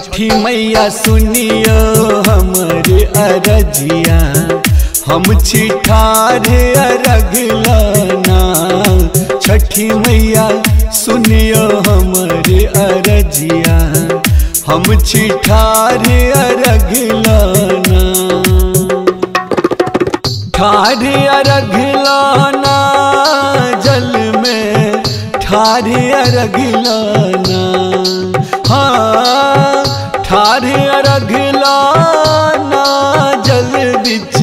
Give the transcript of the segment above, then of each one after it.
छठी मैया सुनियो हमरे अरजिया, हम छी ठाढ़ अरग लाना। छठी मैया सुनियो हमरे अरजिया, हम छी ठाढ़ अरग लाना। ठाढ़ अरग लाना जल में, ठाढ़ अरग लाना। हाँ ठाढ़ अरग लाना जल बिच,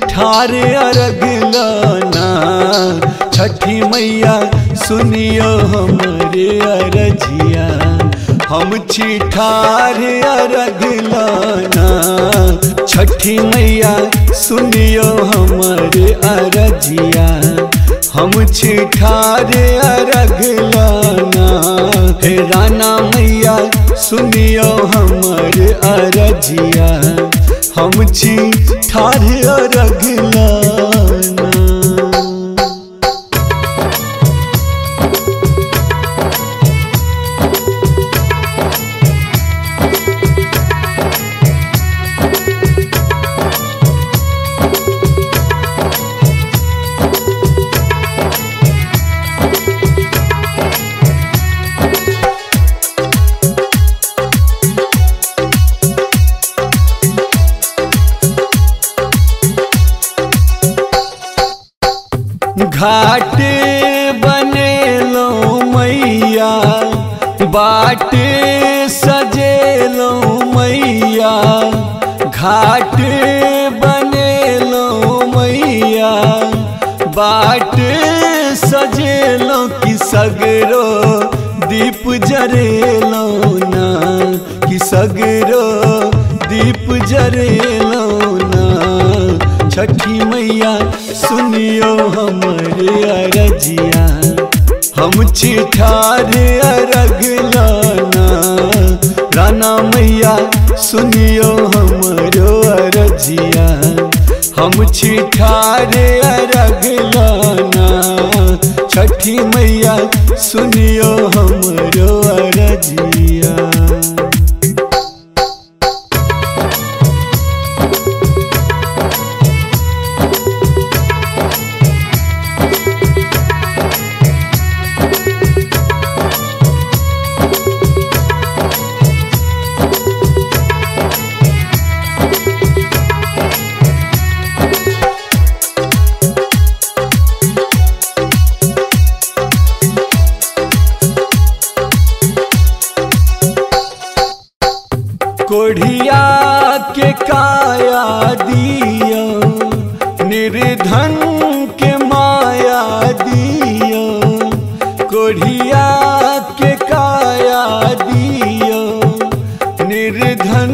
ठाढ़ अरग लाना। छठी मैया सुनियो हमरे अरजिया, हम छी ठाढ़ अरग लाना। छठी मैया सुनियो हमरे अरजिया, हम छी ठाढ़ अरग लाना। हे राना मैया सुनियो हमरे अरजिया, हम छी ठाढ़ अरग लाना। घाट बनेलो मैया, बाट सजेलो मैया। घाट बनेलो मैया, बाट सजेलो कि सगरो दीप जरेलो ना, कि सगरो दीप जरेलो ना। छठी मैया सुनियो हमरे अरजिया, हम छी ठाढ़ अरग लाना। राना मैया सुनियो हमरो अरजिया, हम छी ठाढ़ अरग लाना। छठी मैया सुनियो हमरो अरजिया। कोढ़िया के काया दियो, निर्धन के माया दियो। कोढ़िया के काया दियो, निर्धन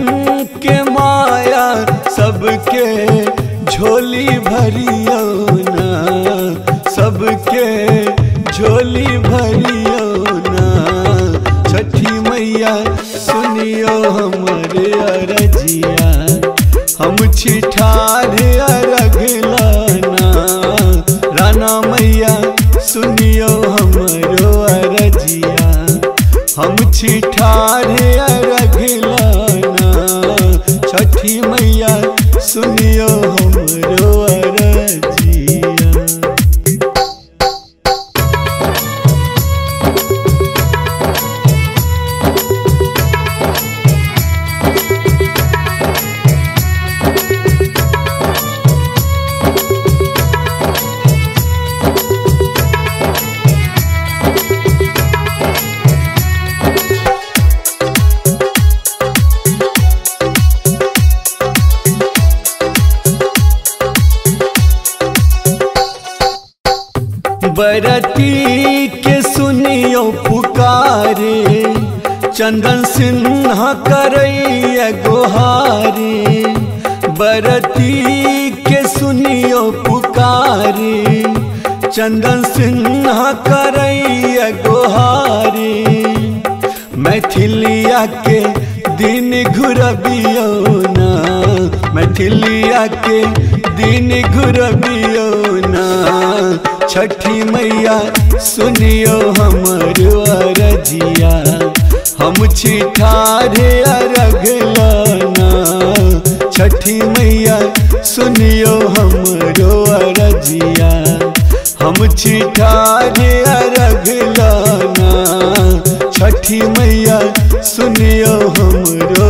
के माया, सबके झोली भरियो ना, सबके झोली भरियो ना। छठी मैया सुनियो हमरे अरजिया, हम छी ठाढ़ अरग लाना। राना मैया सुनियो हमरो अरजिया, हम छी ठाढ़ अरग लाना। छठी मैया सुनियो हमरो अरजिया। बरती के सुनियो पुकारे, चंदन सिन्हा करैया गोहारे। बरती के सुनियो पुकारे, चंदन सिन्हा करैया गोहारे। मैथिलिया के दिन घुरबियो ना, मैथिलिया के दिन घुरबियो ना। छठी मैया सुनियो हमरो अरजिया, हम छी ठाढ़े अरघ लाना। छठी मैया सुनियो हमरो अरजिया, हम छी ठाढ़े अरघ लाना। छठी मैया सुनियो हमरो।